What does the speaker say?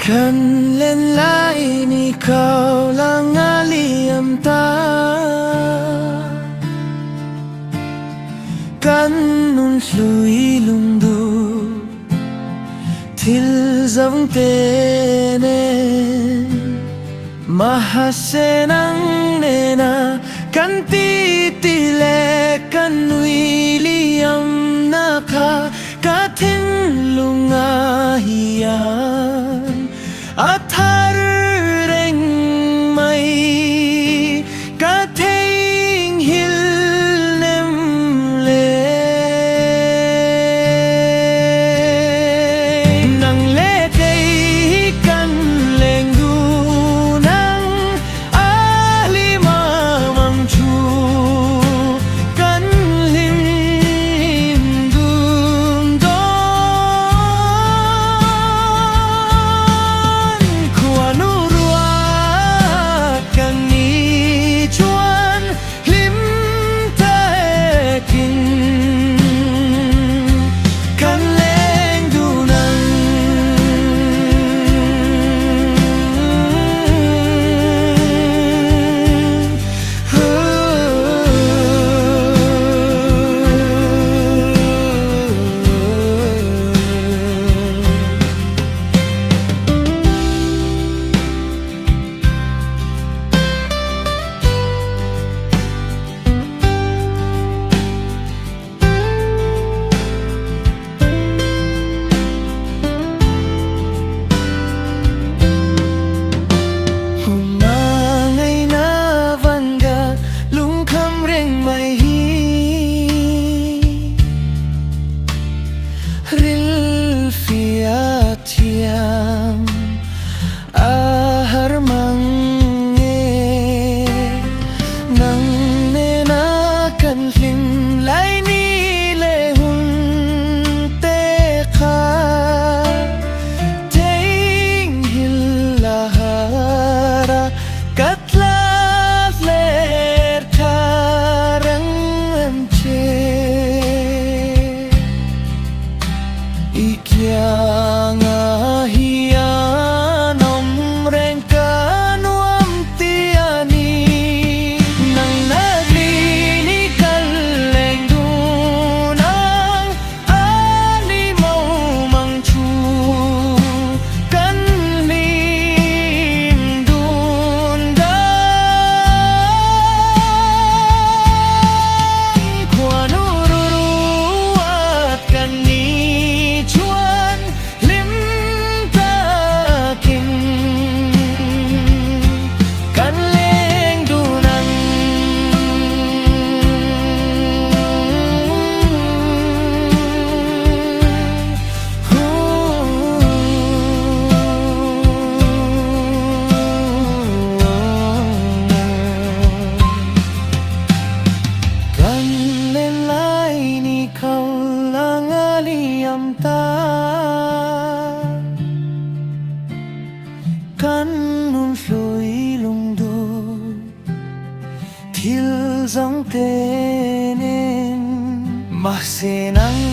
Kan len lai ni kau lang a liam ta. Kan nun hlui lungdu thil zawng te nen Mahse nang nena kan titi leh kan nui liamna kha ka thinlung ah hian a thar reng mai. Ka theihnghilh nem le. Nang le kei hi kan leng dun ang a hlim amang thu kan hlim dun dawn. Khuanu ruat kan ni chuan hlim takin kan leng dun ang. Hmangaihna vanga lungkham reng mai hi Rilfia thiam a har mang nge. Nang nena kan hlim lai ni leh hun te kha theihnghilh a har a ka tla hler kha reng em che. I kianga hian awm reng ka nuam ti a ni. Nang nagli ni kal leng dun ang a ni mo mang chu kan hlim dun dawn. Khuanu ruat kan ni chuan hlim takin kan leng dun ang. Kan len lai ni kho lang a liam ta. Kan nun hlui lungdu thil zawng te nen. Mahse nang.